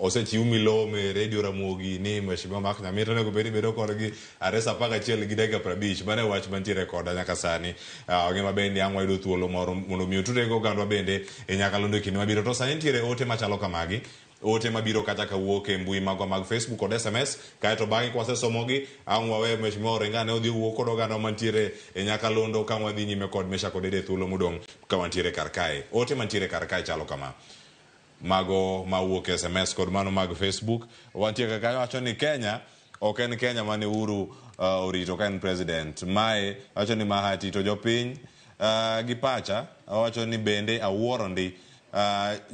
Osechiw milome e redio Ramogi ni Mheshimiwa Mark Nyamita onego bed ni bedo kodgi are saa 11:50. Mano e wach mantiere koda nyaka sani. Wang'e maber ni ang' wayudo thuolo moro mondo mi otudre gi ogandwa bende e nyakalondo e kinde mabiro. To sani nitiere ote machalo kamagi. Ote mabiro kata kawuok e mbui magwa mag Facebook kod SMS. Kaeto bang'e kwasesomogi, ang' wawe Mheshimiwa Orenga ne odhi owuo kod oganda mantiere e nyakalondo ka wadhi nyime kod Mesha kod Ede e thuolo modong' ka wantiere kar kae. Ote mantiere kar kae chalo kama. Mago mawuok e SMS kod mano mag Facebook. Wantie kar kanyo wacho ni Kenya ok en Kenya mane Uhuru orito ka en president. Mae wacho ni Mahati to jopiny gi pacha wacho ni bende awuoro ndi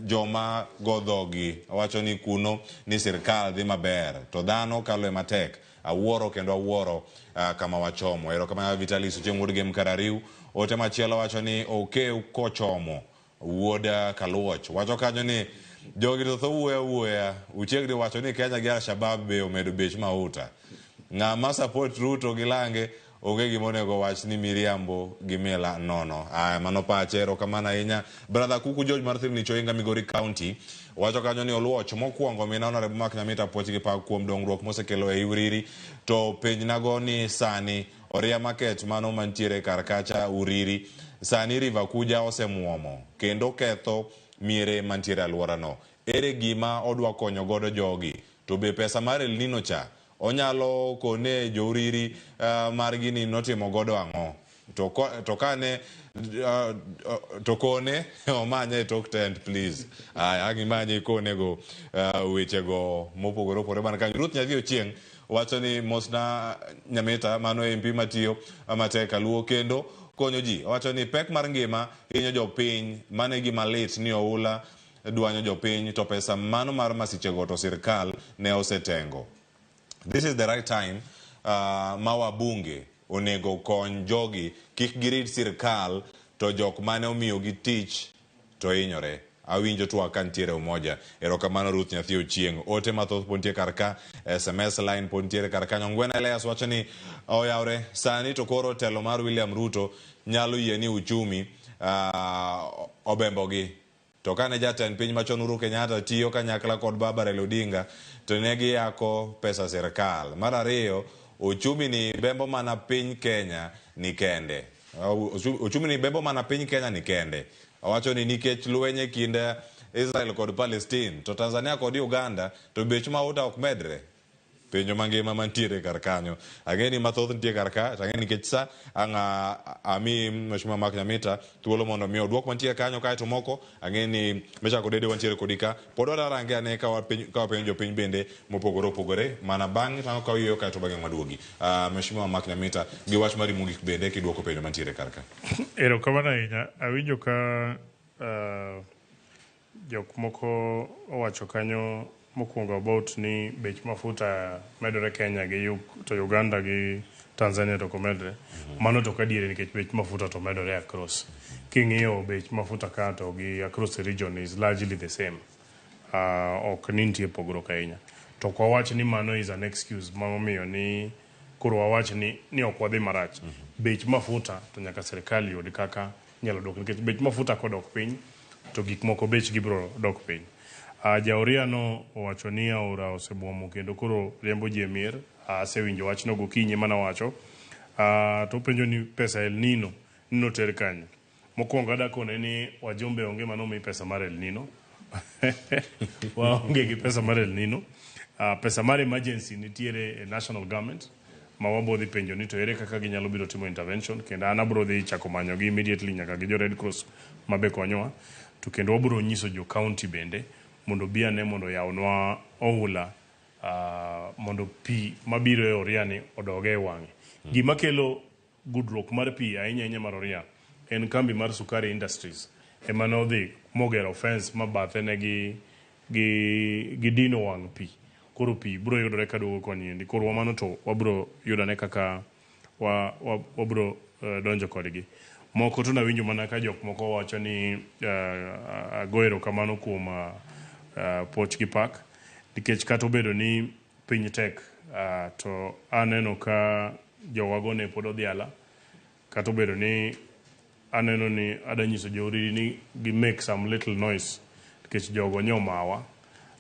joma go dhogi wacho ni kuno ni sirkal dhi maber to dhano kalo e matek. Awuoro kendo awuoro kama wachomo. Erokamano Vitalis Ochieng' wuod Gem Karariu. Ote machielo wacho ni Okew kochomo wuod Kaluoch. Wacho kanyo ni jogi to tho wuoyo awuoya. Uchiegni wacho ni Kenya gi Al-Shabaab be omedo bech mauta. Ng'ama support Ruto gi lange onge gima onego wach ni miriambo gi mila nono. Aya, mano pache, erokamano ahinya. Brother Kuku George mar Thimni Choinga Migori County wacho kanyo ni Oluoch mokwongo mina Honorable Mark Nyamita puoch gi pak kuom dongruok mosekelo ei Uriri to penjnago ni sani Oria Market mano mantiere kar kacha Uriri sani River Kuja osemuomo kendo ketho miere mantiere aluorano. Ere gima odwa konyo godo jogi? To be pesa mar El Nino cha onyalo kone jo Uriri margi ni notimo godo ang'o? To to kane to kone omanye e tok tent please. Aya ang' imanye ikone go wechego mopogore opogore man kanyo. Ruth Nyathi Ochieng' wacho ni mosna Nyamita mano MP matiyo matek aluo kendo konyo ji. Owacho ni pek mar ngima hinyo jopiny mano e gima lit ni oula dwanyo jopiny to pesa mano mar masichego to sirkal ne osetengo. This is the right time ma wabunge onego kony jogi kik girit sirkal to jok mane omiyogi tich to hinyore. Awinjo twak ka nitiere umoja. Erokamano Ruth Nyathi Ochieng'. Ote mathoth pod nitie kar ka, SMS line pod nitiere kar kanyo. Ngwena Elias wacho ni oyawre sani to koro telo mar William Ruto nyalo yie ni uchumi obembogi. To kane jatend piny machon Uhuru Kenyatta tiyo kanyakla kod baba Raila Odinga to ne giyako pesa sirkal. Mar ariyo, ochumi ni bembo mana piny Kenya ni kende. Ochumi ni bembo mana piny Kenya ni kende. Owacho ni nikech lweny e kind Israel kod Palestine to Tanzania kod Uganda to bech mauta ok medre. Penjo mangima mantiere kar kanyo. Ang'e ni mathoth nitie kar ka, to ang'e ni nikech sa, ang' ami Mheshimiwa Mark Nyamita thuolo mondo mi oduok mantie kanyo kaeto moko ang'e ni Meshack Odede wantiere kodi ka. Pod wadarange ane ka wapenjo jopiny bende mopogore opogore mana bang'e to ka wayueyo kaeto bang'e waduogi. Mheshimiwa Mark Nyamita, gi wach mari mogik bende kiduoko penjo mantiere kar ka. Erokamano ahinya. Awinjo ka Jok moko owacho kanyo mokwongo about ni bech mafuta medore Kenya gi to Uganda gi Tanzania to ok omedre. Mano to ok adieri nikech bech mafuta to medore across. King'iyo bech mafuta ka to gi across the region is largely the same. Ok ni nitie pogruok ahinya. To ok wawach ni mano is an excuse ma omiyo ni koro wawach ni ok wadhi marach. Bech mafuta to nyaka sirkal yud kaka inyalo dwok nikech bech mafuta kodok piny to gik moko bechgi biro dok piny. Jaoria no owacho ni aora osebuomo kendo koro riembo ji e mier. Asewinjo wachno gokinyi mana wacho. To openjo ni pesa El Nino noter kanye? Mokwongo adakone ni wajumbe onge mane omi pesa mar El Nino. Waonge gi pesa mar El Nino. Pesa mar emergency nitiere e national government ma wabo dhi penjo ni to ere kaka ginyalo biro timo intervention kendo an abro dhi chako manyogi immediately nyaka gi jo Red Cross mabe konyowa to kendo wabro nyiso jo county bende mondo obi ane mondo oyawnwa oula mondo pi mabiro e Oria ni odog e wang'e. Gima kelo gudruok mar pi ahinya ahinya mar Oria en kambi mar Sukari Industries ema ne odhi mogero fence ma bathe ne gi dino wang' pi. Koro pi biro yudore kaduogo koni endi. Korwa mano to wabiro yudone kaka wabiro donjo kodgi. Moko to nawinjo mana ka jok moko wacho ni ago erokamano kuom puoch gi pak nikech kata obedo ni piny tek to aneno ka jowago ne pod odhiala kata obedo ni aneno ni ada nyiso jo Uriri ni gi make some little noise nikech jogo nyo mawa.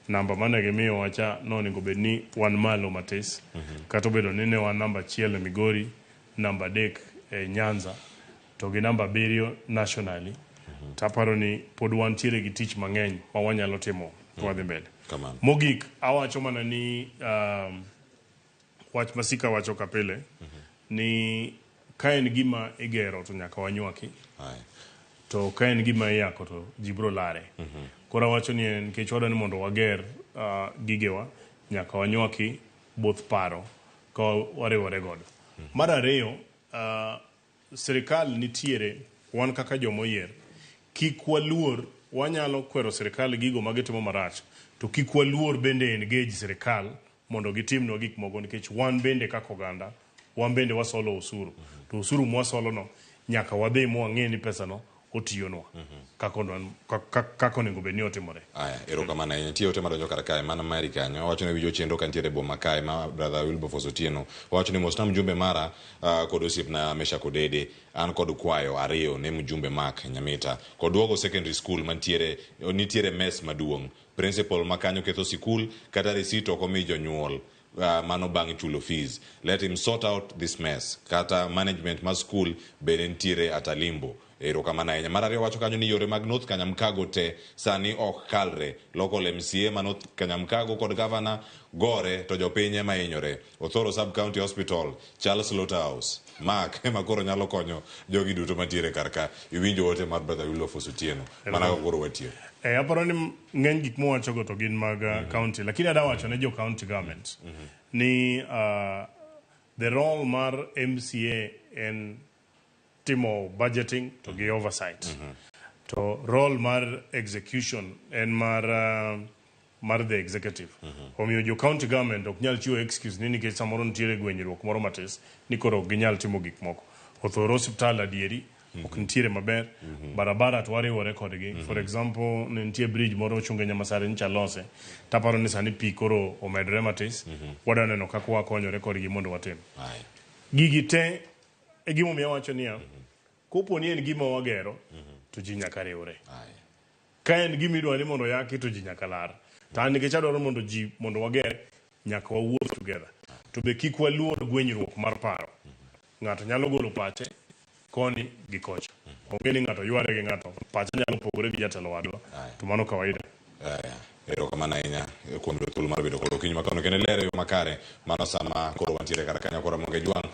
Namba mane gimiyowa cha nonego bed ni wan malo matis. Kata obedo ni ne wan namba achiel e Migori, namba 3 e Nyanza, to gi namba 7 nationally. To aparo ni pod wantiere gi tich mang'eny ma wanyalo timo ka wadhi mbele. Kamano. Mogik, awacho mana ni wach masika wacho kapile ni ka en gima igero to nyaka wanywaki. To ka en gima iyako to ji biro lare. Koro awacho ni en nikech wadwa ni mondo wager gigewa, nyaka wanywaki both paro ka wariwore godo. Mar ariyo, sirikal nitiere, wan kaka jomoyier, kik waluor, wanyalo kwero sirikal gigo magitimo marach, to kik waluor bende engage sirikal mondo gitimnwa gik moko nikech wan bende kaka oganda, wan bende wasolo osuru. To osuru mwasolo no, nyaka wadhi mwang'e ni pesa no otiyonwa kaka onego bed ni otimore. Aya, erokamano ahinya. Nitie ote madonjo kar kae, mana mari kanyo. Owacho ni winjo chenro ka nitiere e boma kae ma brother Wilberforce Otieno. Owacho ni mosna mjumbe mara kod osiepna Meshack Odede. An kod kwayo ariyo ne mjumbe Mark Nyamita. Kod duogo secondary school mantiere nitiere mess maduong'. Principal ma kanyo ketho sikul kata receipt ok omi jonyuol. Mano bang' chulo fees. Let him sort out this mess. Kata management mar school bende nitiere at a limbo. Erokamano ahinya. Mar ariyo wacho kanyo ni yore mag North Kanyamkago te sani ok kalre. Local MCA ma North Kanyamkago kod governor gore to jopiny ema hinyore. Othoro Sub County Hospital, Charles Slaughterhouse. Mark ema koro nyalo konyo jogi duto mantiere kar ka. Iwinjo ote mar brother Wilberforce Otieno. Mana kaka koro watieko. Aparo ni ng'eny gik mowachogo to gin mag county, lakini adwa wacho ne jo county government ni the role mar MCA en timo budgeting to gi oversight. To role mar execution en mar the executive. Omiyo jo county government ok nyal chiwo excuse ni nikech samoro nitiere gwenyruok moro matis ni koro ok ginyal timo gik moko. Othoro osiptal adieri ok nitiere maber, barabara to wariwore kodgi. For example, ne nitie bridge moro ochunge Nyamasare nyocha lose. Taparo ni sani pi koro omedore matis. Wadwa neno kaka wakonyore kodgi mondo watim. Gigi te e gimomiyo awacho niya, kopo ni en gima wagero, to ji nyaka riwre. Ka en gima idwa ni mondo yaki to ji nyaka lar. To an nikech adwaro mondo ji mondo wager, nyaka wawuoth together. To be kik waluor gwenyruok mar paro. Ng'ato nyalo golo pache koni gi kocha. Onge ni ng'ato yware gi ng'ato. Pache nyalo pogore gi jatelo wadwa. To mano kawaida. Erokamano ahinya kuom yudo thuolo mar bedo kod okinyi ma kawuono kendo lero yo makare mano sama koro wantiere kar kanyo koro Ramogi Jwang'.